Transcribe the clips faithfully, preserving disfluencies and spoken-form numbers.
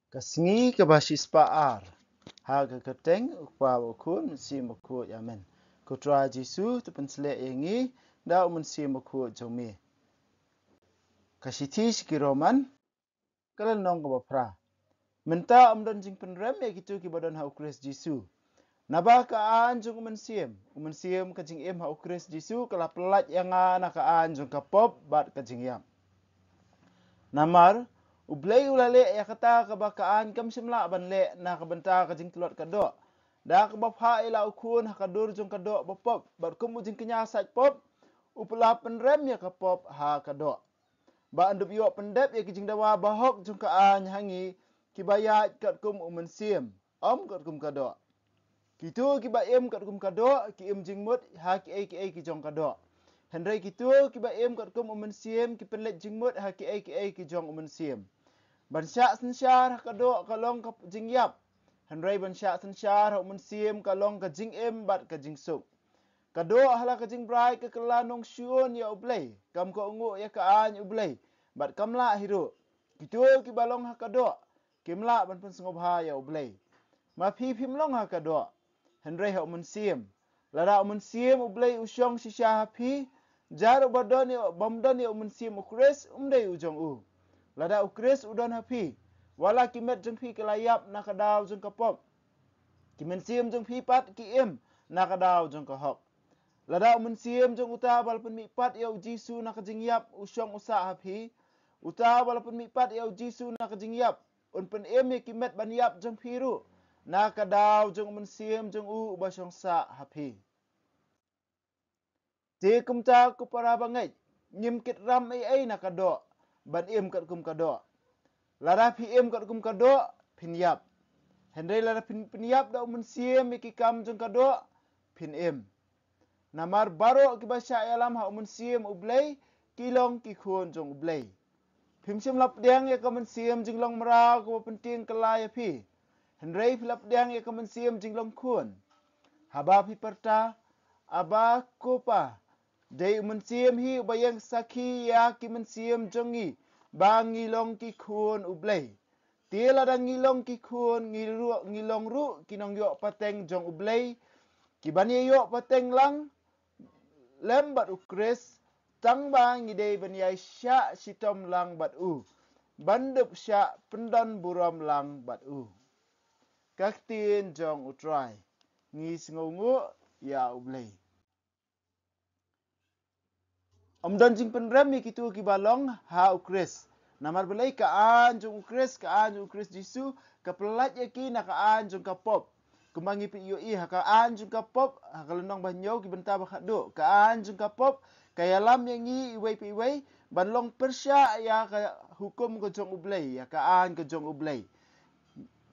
Ka sngi kaba shispah ar. Ha ka kyrteng U Kpa, U Khun, Mynsiem Bakhuid. Amen. Ko Trai Jisu, to pynshlur ïa ngi da U Mynsiem Bakhuid jong me. Ka shithi sha ki Roman, ka lynnong kaba phra. Mynta ym don jingpynrem ïa kito kiba don ha U Khrist Jisu. Naba ka aiñ jong U Mynsiem, U Mynsiem ka jingim ha U Khrist Jisu, ka la pyllait ïa nga na ka aiñ jong ka pop bad ka jingïap. Namar U Blei u la leh ïa kata kaba ka aiñ kam shym lah ban leh na ka bynta ka jingtlot ka doh. Da kaba phah ïa la U Khun ha ka dur jong ka doh ba pop, bad kum u jingkñia sait pop, u la pynrem ïa ka pop ha ka doh. Ba yn dup ïoh pyndep ïa ki jingdawa bahok jong ka aiñ ha ngi kiba ïaid katkum U Mynsiem, ym katkum ka doh. Kito kiba im katkum ka doh, ki im jingmut ha kiei kiei ki jong ka doh. Hynrei kito kiba im katkum U Mynsiem, ki pynleit jingmut ha kiei kiei ki jong U Mynsiem. Ban shah synshar ha ka doh ka long ka jingïap. Hynrei ban shah synshar ha U Mynsiem ka long ka jingim bad ka jingsuk. Ka doh ha la ka jingbrai ka kylla nongshun ïa U Blei, kam kohnguh ïa ka aiñ U Blei, bad kam lah hi ruh. Kito kiba long ha ka doh, kim lah ban pynsngewbha ïa U Blei. Ma phi phim long ha ka doh, hynrei ha U Mynsiem. Lada U Mynsiem U Blei u shong shisha ha phi, jar uba don ïa, bym don ïa U Mynsiem U Khrist, um dei u jong u. Lada U Khrist u don ha phi, wat la ki met jong phi ki la ïap na ka daw jong ka pop, ki mynsiem jong phi pat ki im na ka daw jong ka hok. Lada U Mynsiem jong uta ba la pynmihpat ïa U Jisu na ka jingïap u shong u sah ha phi, uta ba la pynmihpat ïa U Jisu na ka jingïap un pynim ïa ki met ban ïap jong phi ruh na ka daw jong U Mynsiem jong u uba shong sah ha phi. Te kumta ko para bangeit, ngim kit ram ei ei na ka doh ban im katkum ka doh. Lada phi im katkum ka doh, phin ïap. Hynrei lada phin pynïap da U Mynsiem ïa ki kam jong ka doh, phin im. Namar baroh kiba shah ïalam ha U Mynsiem U Blei, ki long ki khun jong U Blei. Phim shym la pdiang ïa ka mynsiem jinglong mraw kaba pyntieng kylla ïa phi, hynrei phi la pdiang ïa ka mynsiem jinglong khun. Haba phi pyrta, Abba, ko Pa, dei U Mynsiem hi uba ïeng sakhi ïa ki mynsiem jong ngi ba ngi long ki khun U Blei. Te lada ngi long ki khun, ngi ruh, ngi long ruh ki nongïoh pateng jong U Blei, ki ban ïa ïoh pateng lang lem bad U Khrist, tang ba ngi dei ban ïai shah shitom lang bad u, ban dup shah pyndon burom lang bad u. Ka ktien jong U Trai. Ngi sngewnguh ïa U Blei. Ym don jingpynrem ïa kito kiba long ha U Khrist. Namar balei? Ka aiñ jong U Khrist, ka aiñ jong U Khrist Jisu, ka pyllait ïa ki na ka aiñ jong ka pop. Kumba ngi peit ïohi ha ka aiñ jong ka pop, ha ka lynnong ba hynñiew ki bynta ba khatduh. Ka aiñ jong ka pop ka ïalam ïa ngi iwei pa iwei ban long pyrshah ïa ka hukum ka jong U Blei, ïa ka aiñ ka jong U Blei.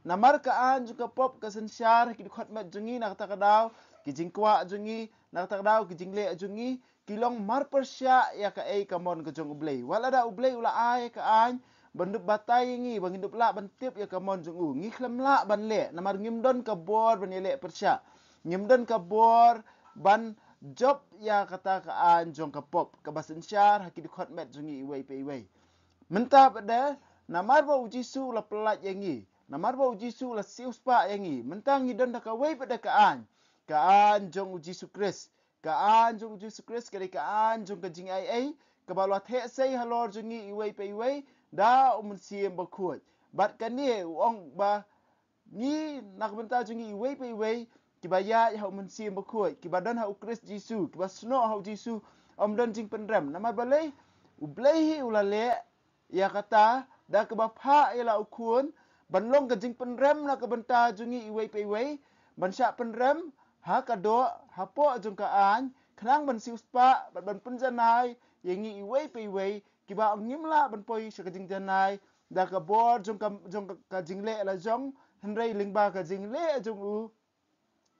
Namar ka aiñ jong ka pop ka synshar ha ki dkhot met jong ngi, na kata ka daw ki jingkwah jong ngi, na kata ka daw ki jingleh jong ngi, ki long marpyrshah ïa kaei ka mon ka jong U Blei. Wat lada U Blei u la ai ka aiñ ban dup batai ïa ngi, ba ngin dup lah ban tip ïa ka mon jong u, ngi khlem lah ban leh, namar ngim don ka bor ban ïaleh pyrshah. Ngim don ka bor ban jop ïa kata ka aiñ jong ka pop kaba synshar ha ki dkhot met jong ngi iwei pa iwei. Mynta pat de, namar ba U Jisu u la pyllait ïa ngi, namar ba U Jisu u la siewspah ïa ngi, mynta ngi don da kawei pat de ka aiñ, ka aiñ jong U Jisu Khrist. Ka aiñ jong U Jisu Khrist ka dei ka aiñ jong ka jingaiei kaba la theh sei halor jong ngi iwei pa iwei da U Mynsiem Bakhuid. Bad kane u ong ba ngi, na ka bynta jong ngi iwei pa iwei kiba ïaid ha U Mynsiem Bakhuid, kiba don ha U Khrist Jisu, kiba snoh ha U Jisu, ym don jingpynrem. Namar balei? U Blei hi u la leh ïa kata da kaba phah ïa la U Khun ban long ka jingpynrem na ka bynta jong ngi iwei pa iwei, ban shah pynrem ha ka doh hapoh jong ka aiñ, khnang ban siewspah bad ban pynjanai ïa ngi iwei pa iwei kiba ngim lah ban poi sha ka jingjanai da ka bor jong ka, jong ka, ka jingleh la jong, hynrei lyngba ka jingleh jong u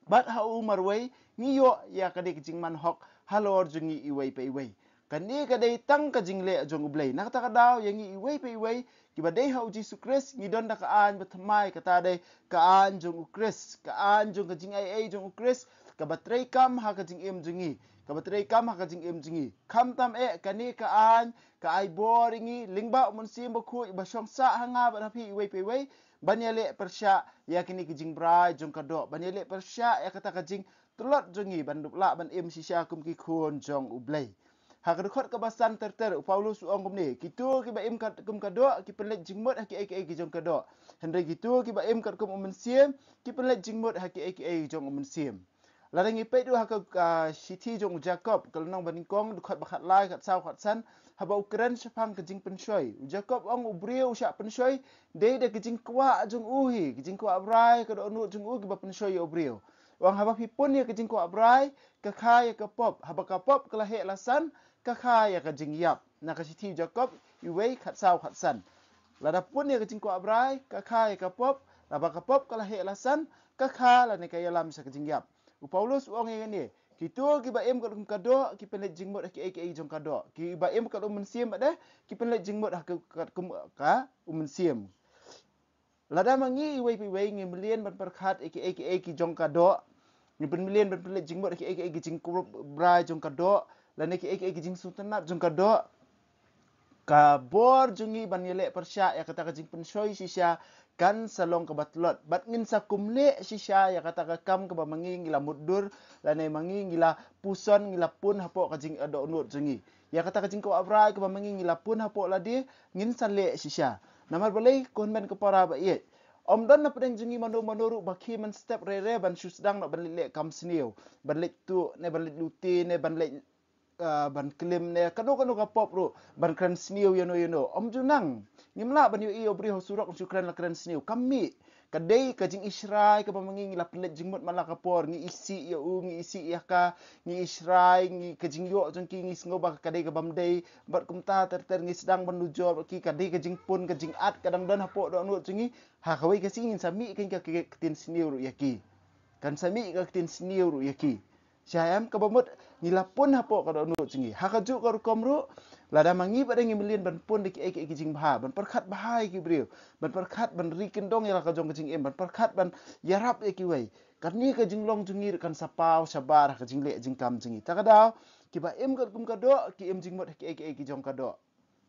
bad ha u marwei ngi ïoh ïa ka dei ka jingman hok halor jong ngi iwei pa iwei. Kane ka dei tang ka jingleh jong U Blei. Na kata ka daw ïa ngi iwei pa iwei kiba dei ha U Jisu Khrist ngi don da ka aiñ bathymmai, kata dei ka aiñ jong U Khrist, ka aiñ jong ka jingaiei jong U Khrist, kaba trei kam ha ka jingim jong ngi, kaba trei kam ha ka jingim jong ngi. Khamtam eh, kane ka aiñ ka ai bor ïa ngi lyngba u Mynsiem Bakhuid ba shong sah ha nga bad ha phi iwei pa iwei, ban ïaleh pyrshah ïa kine ki jingbrai jong ka doh, ban ïaleh pyrshah ïa kata ka jingtlot jong ngi ban dup lah ban im shisha kum ki khun jong U Blei. Ha ka dkhot kaba san ter ter, u Paulus u ong kumne: Kito kiba im kat kum ka doh ki pynleit jingmut ha kiei kiei ki jong ka doh, hynrei kito kiba im kat kum u Mynsiem ki pynleit jingmut ha kiei kiei jong u Mynsiem. Lada ngi peit ruh ha ka, ka shithi jong u Jakob, ka lynnong ba nyngkong, dkhot ba khatlai, khatsaw, khatsan, haba u kren shaphang ka jingpynshoi, u Jakob u ong u briew u shah pynshoi dei da ka jingkwah jong u hi, ka jingkwah brai, ka dohnud jong u kiba pynshoi ïa u briew. U ong haba phi pun ïa ka jingkwah brai, ka kha ïa ka pop, haba ka pop ka la heh la san, ka kha ïa ka jingïap. Na ka shithi Jakob iwei, khatsaw, khatsan. Lada pun ïa ka jingkwah brai, ka kha ïa ka pop, haba ka pop ka la heh la san, ka kha lane ka ïalam sha ka jingïap. U Paulus u ong ïa kane: Kito kiba im kat kum ka doh ki pynleit jingmut ha kiei kiei jong ka doh, kiba im kat u Mynsiem bad eh ki pynleit jingmut ha ka, kat kum ka u Mynsiem. Lada ma ngi iwei pa iwei ngi mlien ban pyrkhat ïa kiei kiei ki jong ka doh, ngi pynmlien ban pynleit jingmut ïa kiei kiei ki jingkwah brai jong ka doh, lane kiei kiei ki jingsngewtynnat jong ka doh, ka bor jong ngi ban ïaleh pyrshah ïa kata ka jingpynshoi shisha kan sa long kaba tlot, bad ngin sa kum leh shisha ïa kata ka kam kaba ma ngi ngi la mutdur, lane ma ngi ngi la puson, ngi la pun hapoh ka jing, eh, dohnud jong ngi. Ïa kata ka jingkwah brai kaba ma ngi ngi la pun hapoh lade, ngin sa leh shisha. Namar balei? Ko hynmen ko para ba ïeit, ym don na pdeng jong ngi mano mano ruh ba khie mynstep re re ban shu sdang noh ban leit leh kam sniew, ban leit tuh ne ban leit lute ne ban leit, ah, ban klim ne kano kano ka pop ruh, ban kren sniew ïano ïano. Ym ju nang. Ngim lah ban ïohi ïa u briew ha surok shu kren la kren sniew. Kam mih. Ka dei ka jingishrai kaba ma ngi ngi la pynleit jingmut man la ka por, ngi isih ïa u, ngi isih ïa ka, ngi ishrai, ngi, ka jingïoh jong ki ngi sngew ba ka dei ka bym dei, bad kumta ter ter ngi sdang ban lujor bad ki. Ka dei ka jingpun, ka jingat ka dang don hapoh dohnud jong ngi. Ha kawei ka sngi ngin sa mih kein ka, ka, ka ktien sniew ruh ïa ki. Kan sa mih ka ktien sniew ruh ïa ki. Sha em, kaba mut ngi la pun hapoh ka dohnud jong ngi. Ha kajuh ka rukom ruh, lada ma ngi bad eh ngi mlien ban pun da kiei kiei ki jingbha, ban pyrkhat bha ïa ki briew, ban pyrkhat ban ri kyndong ïa la ka jong ka jingim, ban pyrkhat ban ïarap ïa kiwei, kane ka jinglong jong ngi ruh kan sa paw shabar ha ka jingleh jingkam jong ngi. Ta ka daw, kiba im kat kum ka doh ki im jingmut ha kiei kiei ki jong ka doh.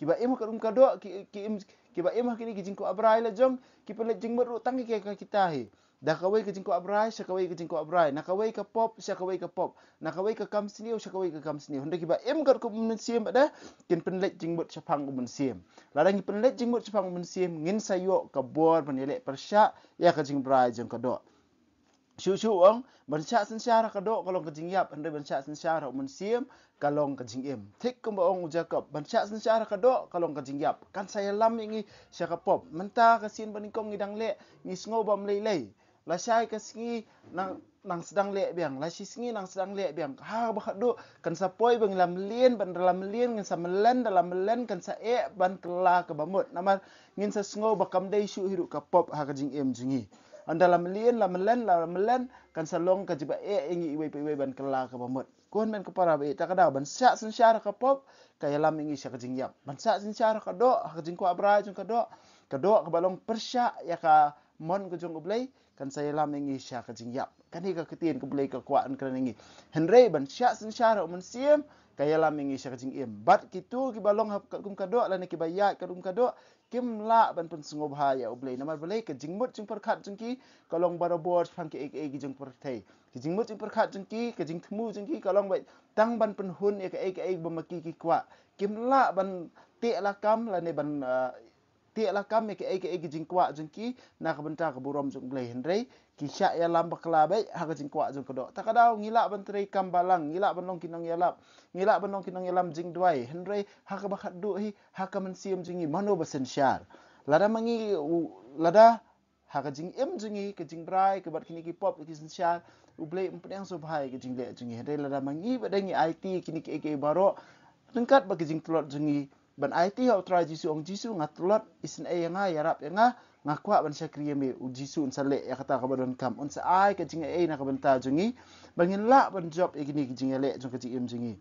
Kiba im ha ka rum ka doh, ki, ki im, kiba im ha kine ki jingkwah brai la jong, ki pynleit jingmut ruh tang ïa ka kita hi. Da kawei ka jingkwah brai sha kawei ka jingkwah brai, na kawei ka pop sha kawei ka pop, na kawei ka kam sniew sha kawei ka kam sniew. Hynrei kiba im kat kum u Mynsiem bad eh kin pynleit jingmut shaphang u Mynsiem. Lada ngi pynleit jingmut shaphang u Mynsiem, ngin sa ïoh ka bor ban ïaleh pyrshah ïa ka jingbrai jong ka doh. Shuh shuh u ong, ban shah synshar ha ka doh ka long ka jingïap, hynrei ban shah synshar ha u Mynsiem ka long ka jingim. Thik kumba ong u Jakob, ban shah synshar ha ka doh ka long ka jingïap. Kan sa ïalam ïa ngi sha ka pop. Mynta ka sien ba nyngkong ngi dang leh, ngi sngew bym lei lei. Lashai ka sngi nang, nang sdang leh biang, lashi sngi nang sdang leh biang. Ha kaba khatduh kan sa poi ba ngi la mlien, ban da la mlien ngin sa mlien, da la mlien kan sa eh ban kylla kaba mut. Namar ngin sa sngew ba kam dei shuh hi ruh ka pop ha ka jingim jong ngi. Ynda la mlien, la mlien, la mlien, kan sa long ka jingba eh ïa ngi iwei pa iwei ban kylla kaba mut. Ko hynmen ko para ba ïeit, ta ka daw ban shah synshar ha ka pop ka ïalam ïa ngi sha ka jingïap. Ban shah synshar ha ka doh, ha ka jingkwah brai jong ka doh, ka doh kaba long pyrshah ïa ka mon ka jong U Blei, kan sa ïalam ïa ngi sha ka jingïap. Kane ka ktien ka U Blei ka kwah ban kren ïa ngi. Hynrei ban shah synshar ha u Mynsiem ka ïalam ïa ngi sha ka jingim. Bad kito kiba long ha kat kum ka doh lane kiba ïaid kat kum ka doh, kim lah ban pynsngewbha ïa U Blei. Namar balei? Ka jingmut jingpyrkhat jong ki ka long barabor shaphang kiei kiei ki jong pyrthei. Ka jingmut jingpyrkhat jong ki, ka jingthmu jong ki ka long beit tang ban pynhun ïa kiei kiei ba ma ki ki kwah. Kim lah ban teh lakam lane ban, ah, teh lakam ïa kiei kiei ki jingkwah jong ki na ka bynta ka burom jong U Blei. Hynrei ki shah ïalam bakla beit ha ka jingkwah jong ka doh. Ta ka daw ngi lah ban trei kam balang, ngi lah ban long ki nongïalap, ngi lah ban long ki nongïalam jingduwai, hynrei ha kaba khatduh hi, ha ka mynsiem jong ngi, mano ba synshar? Lada ma ngi, u, lada ha ka jingim jong ngi ka jingbrai ka bad kine ki pop ki synshar, U Blei um pdiang sngewbha ïa ka jingleh jong ngi. Hynrei lada ma ngi bad eh ngi aiti kine kiei kiei baroh ryngkat bad ka jingtlot jong ngi, ban aiti ha U Trai Jisu, ong Jisu, nga tlot, isynei ïa nga, ïarap ïa nga, nga kwah ban shakri ïa me, U Jisu un sa leh ïa kata kaba donkam, un sa ai ka jingaiei na ka bynta jong ngi ba ngin lah ban jop ïa kine ki jingïaleh jong ka jingim jong ngi.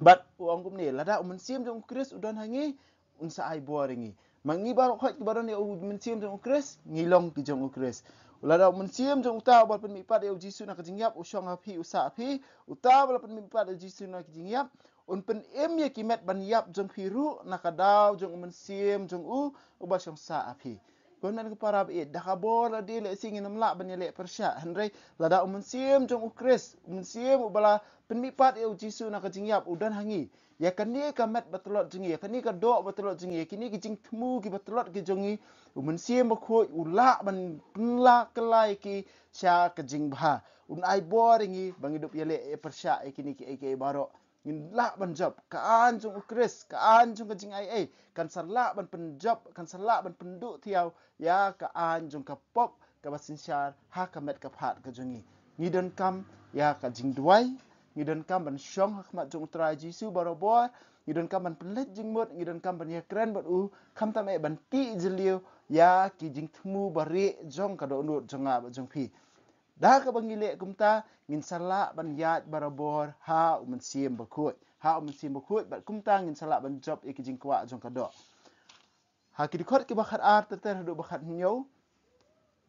Bad u ong kumne, lada u Mynsiem jong U Khrist u don ha ngi, un sa ai bor ïa ngi. Ma ngi baroh khoit kiba don ïa u mynsiem jong u Khrist, ngi long ki jong u Khrist. Lada u mynsiem jong uta uba la pynmihpat ïa u Jisu na ka jingïap u shong ha phi, u sah ha phi, uta uba la pynmihpat ïa u Jisu na ka jingïap un pynim ïa ki met ban ïap jong phi ruh na ka daw jong u mynsiem jong u uba shong sah ha phi. Ko hynmen ko para ba ïeit, da ka bor lade lehse ngin ym lah ban ïaleh pyrshah, hynrei lada u mynsiem jong u Khrist, u mynsiem uba la pynmihpat ïa u Jisu na ka jingïap u don ha ngi, ïa kane ka met ba tlot jong ngi, ïa kane ka doh ba tlot jong ngi, ïa kine ki jingthmu kiba tlot ki jong ngi, u mynsiem bakhuid u lah ban pynlah kylla ïa ki sha ka jingbha. Un ai bor ïa ngi ba ngi dup ïaleh pyrshah ïa kine kiei kiei baroh. Ngin lah ban jop ka aiñ jong u Khrist, ka aiñ jong ka jingaiei kan sa lah ban pynjop, kan sa lah ban pynduh thiaw ïa ka aiñ jong ka pop kaba synshar ha ka met ka phad ka jong ngi. Ngi donkam ïa ka jingduwai, ngi donkam ban shong ha khmat jong u Trai Jisu barabor, ngi donkam ban pynleit jingmut, ngi donkam ban ïakren bad u, khamtam eh ban tih jylliew ïa ki jingthmu barieh jong ka dohnud jong nga bad jong phi. Da kaba ngi leh kumta, ngin sa lah ban ïaid barabor ha u mynsiem bakhuid, ha u mynsiem bakhuid, bad kumta ngin sa lah ban jop ïa ki jingkwah jong ka doh. Ha ki dkhot kiba khatar ter ter haduh ba khathynñiew,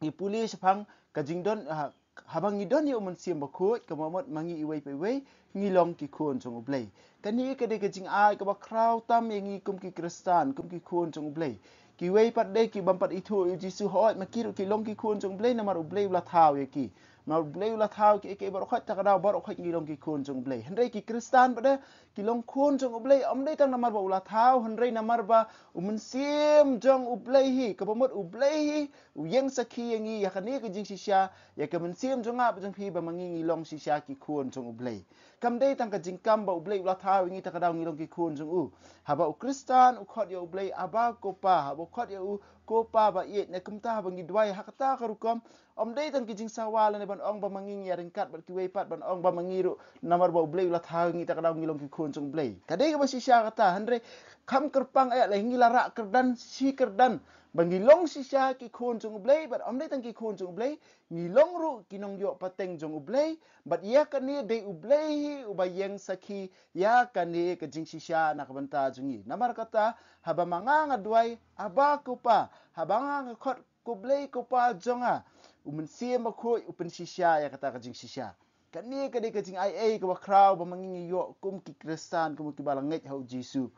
ngi pule shaphang ka jingdon, ha, haba ngi don ïa u mynsiem bakhuid, kaba mut ma ngi iwei pa iwei ngi long ki khun jong u Blei. Kane ka dei ka jingai kaba khraw tam ïa ngi kum ki Khristan, kum ki khun jong u Blei. Kiwei pat de ki bym pat ithuh ïa u Jisu, hooid, ma ki ruh ki long ki khun jong u Blei namar u Blei u la thaw ïa ki. Namar u Blei u la thaw ïa ki, eh, ki baroh khoit, ta ka daw baroh khoit ngi long ki khun jong u Blei. Hynrei ki Khristan pat de ki long khun jong u Blei, ym dei tang namar ba u la thaw, hynrei namar ba u mynsiem jong u Blei hi, kaba mut u Blei hi u ïeng sakhi ïa ngi ïa kane ka jingshisha, ïa ka mynsiem jong nga bad jong phi ba ma ngi ngi long shisha ki khun jong u Blei. Kam dei tang ka jingkam ba u Blei u la thaw ïa ngi ta ka daw ngi long ki khun jong u. Haba u Khristan u khot ïa u Blei Aba ko Pa, haba u khot ïa u ko Pa ba ïeit, ne kumta haba ngi duwai ha kata ka rukom, ym dei tang ki jingsawa lane ban ong ba ma ngi ngi ïa ryngkat bad kiwei pat, ban ong ba ma ngi ruh namar ba u Blei u la thaw ïa ngi ta ka daw ngi long ki khun jong u Blei. Ka dei kaba shisha kata, hynrei kham kyrpang eh leh ngi la rah kyrdan shi kyrdan ba ngi long shisha ki khun jong u Blei, bad ym dei tang ki khun jong u Blei, ngi long ruh ki nongïoh pateng jong u Blei, bad ïa kane dei u Blei hi uba ïeng sakhi ïa kane ka jingshisha na ka bynta jong ngi. Namar kata, haba ma nga nga duwai Aba ko Pa, haba nga nga khot ko Blei ko Pa jong nga, u mynsiem bakhuid u pynshisha ïa kata ka jingshisha. Kane ka dei ka jingaiei kaba khraw ba ma ngi ngi ïoh kum ki Khristan, kum kiba la ngeit ha u Jisu.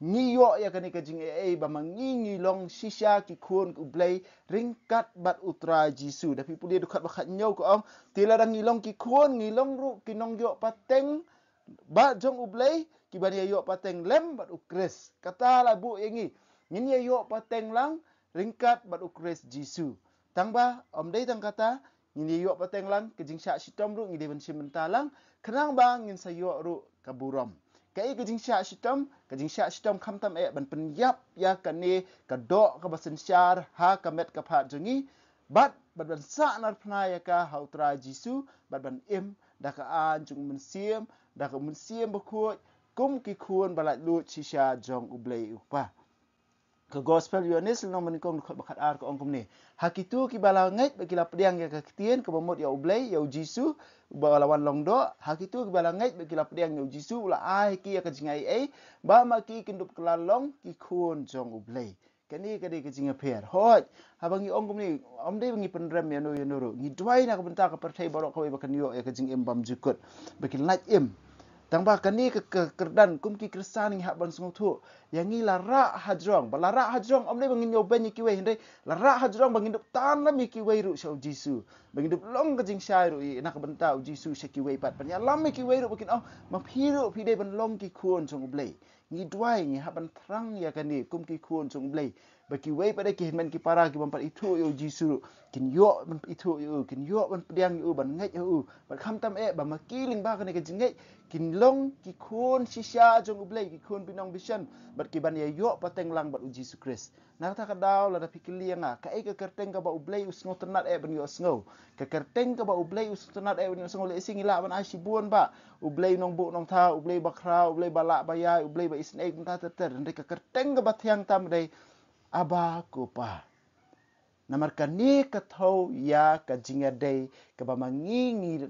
Ngi ïoh ïa kane ka jingaiei ba ma ngi ngi long shisha ki khun u Blei ryngkat bad u Trai Jisu. Da phi pule dkhot ba khathynñiew ka ong, te lada ngi long ki khun, ngi long ruh ki nongïoh pateng ba jong u Blei, kiban ïa ïoh pateng lem bad u Khrist. Kata la buh ïa ngi, ngin ïa ïoh pateng lang ryngkat bad u Khrist Jisu. Tang ba ym dei tang kata, ngin ïa ïoh pateng lang, ka jingshah shitom ruh ngi dei ban shim bynta lang, khnang ba ngin sa ïoh ruh ka burom. Kaei ka jingshah shitom? Ka jingshah shitom khamtam eh ban pynïap ïa kane ka doh kaba synshar ha ka met ka phad jong ngi, bad, bad ban sahnarphna ïa ka ha u Trai Jisu, bad ban im da ka aiñ jong u Mynsiem, da ka Mynsiem Bakhuid, kum ki khun ba laitluid shisha jong u Blei u Kpa. Ka Gospel Ïoannis lynnong banyngkong dkhot ba khatar ka ong kumne: Ha kito kiba la ngeit bad ki la pdiang ïa ka ktien, kaba mut ïa u Blei, ïa u Jisu uba la wan long doh, ha kito kiba la ngeit bad ki la pdiang ïa u Jisu, u la ai ha ki ïa ka jingaiei, ba ma ki kin dup kylla long ki khun jong u Blei. Kane ka dei ka jingïapher. Hooid, haba ngi ong kumne, ym dei ba ngi pynrem ïano ïano ruh. Ngi duwai na ka bynta ka pyrthei baroh kawei ba kan ïoh ïa ka jingim bymjukut, ba kin lait im. Tang ba kane ka, ka kyrdan kum ki Khristan ngi hap ban sngewthuh, ïa ngi la rah hajrong. Ba la rah hajrong ym dei ba ngin ïoh beiñ ïa kiwei, hynrei la rah hajrong ba ngin dup tan lem ïa kiwei ruh sha u Jisu, ba ngin dup long ka jingshai ruh ïa na ka bynta u Jisu sha kiwei pat, ban ïalam ïa kiwei ruh ba kin ong, ma phi ruh phi dei ban long ki khun jong u Blei. Ngi duwai, ngi hap ban thrang ïa kane kum ki khun jong u Blei, ba kiwei pat de ki hynmen ki para ki bym pat ithuh ïa u Jisu ruh kin ïoh ban ithuh ïa u, kin ïoh ban pdiang ïa u, ban ngeit ïa u, bad khamtam eh ba ma ki lyngba kane ka jingngeit kin long ki khun shisha jong u Blei, ki khun binong bishan, bad kiban ïa ïoh pateng lang bad u Jisu Khrist. Na kata ka daw, lada phi kylli ïa nga, kaei ka kyrteng kaba u Blei u sngewtynnad eh ban ïohsngew? Ka kyrteng kaba u Blei u sngewtynnad eh ban ïohsngew, lehse ngi lah ban ai shibun, ba u Blei Nongbuh Nongthaw, u Blei Bakhraw, u Blei Balah Baïai, u Blei Baisynei, kumta ter ter. Hynrei ka kyrteng kaba thiang tam dei Aba ko Pa. Namar kane ka thew ïa ka jingïadei kaba ma ngi ngi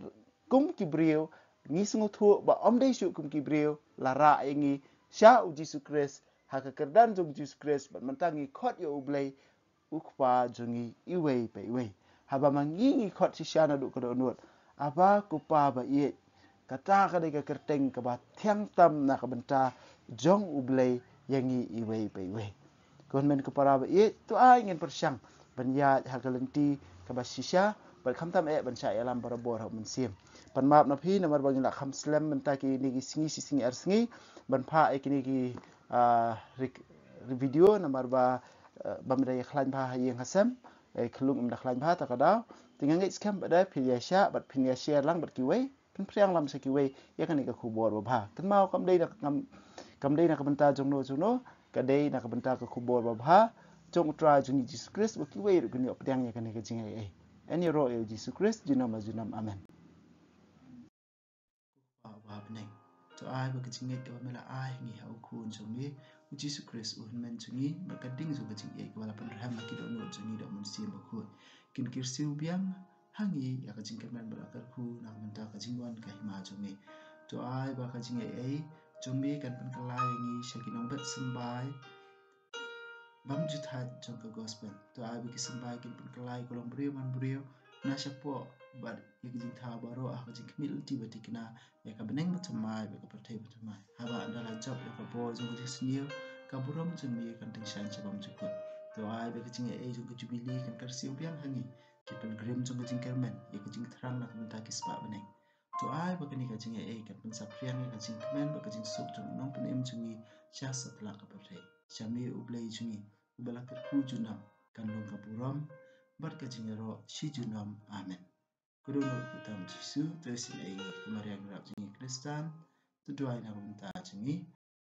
kum ki briew ngi sngewthuh ba ym dei shuh kum ki briew, la rah ïa ngi sha u Jisu Khrist ha ka kyrdan jong Jisu Khrist, bad mynta ngi khot ïa U Blei, U Kpa jong ngi iwei pa iwei. Haba ma ngi ngi khot shisha naduh ka dohnud, Aba Ko Pa ba ïeit, kata ka dei ka kyrteng kaba thiang tam na ka bynta jong U Blei ïa ngi iwei pa iwei. Ko hynmen ko para ba ïeit, to ai ngin pyrshang ban ïaid ha ka lynti kaba shisha, bad khamtam eh ban shah ïalam barabor ha u Mynsiem. Pan map na phi namar ba ngin la kham slem mynta kine ki sngi, shi sngi ar sngi, ban phah ïa kine ki, ah, rik-, video namar ba, ah, bym da ïa khlaiñ bha ha ïing ha sem, eh, khlung im da khlaiñ bha ta ka daw. Te nga ngeit skhem ba da phin ïa shah bad phin ïa share lang bad kiwei. Pynphriang lang sha kiwei ïa kane ka khubor babha. Kynmaw kam dei na kam, kam dei na ka bynta jong no jong no, ka dei na ka bynta ka khubor babha jong U Trai jong ngi Jisu Khrist, ba kiwei ruh kin ïoh pdiang ïa kane ka jingaiei. Yn ïaroh ïa U Jisu Khrist junom la junom. Amen. Ko Pa uba ha bneng, to ai ba ka jingngeit kaba me la ai ha ngi ha u Khun jong me U Jisu Khrist u hynmen jong ngi, bad ka ding jong ka jingïeit kaba la pynrhem ha ki dohnud jong ngi da u Mynsiem Bakhuid, kin kyrsiew biang ha ngi ïa ka jingkyrmen bad la kyrkhu na ka bynta ka jingwan ka hima jong me. To ai ba ka jingaiei jong me kan pynkylla ïa ngi sha ki nongbet symbai bymjuthaid jong ka gospel. To ai ba ki symbai kin pynkylla ïa ka longbriew manbriew na shapoh bad ïa ka jingthaw baroh ha ka jingkhmih lynti ba thikna ïa ka bneng bathymmai bad ka pyrthei bathymmai. Haba ynda la jop ïa ka bor jong ka jingsniew, ka burom jong me kan tyngshaiñ sha bymjukut. To ai ba ka jingaiei jong ka jubili kan kyrsiew biang ha ngi, ki pilgrim jong ka jingkyrmen, ïa ka jingthrang na ka bynta ki spah bneng. To ai ba kane ka jingaiei kan pynsaphriang ïa ka jingkmen bad ka jingsuk jong u Nongpynim jong ngi sha satlak ka pyrthei. Sha me U Blei jong ngi uba la kyrkhu junom, kan long ka burom bad ka jingïaroh shi junom. Amen. Ka dohnud kyrteng Jisu, to isynei ïa ngi, ka Maria nongrep jong ngi Khristan, to duwai na ka bynta jong ngi.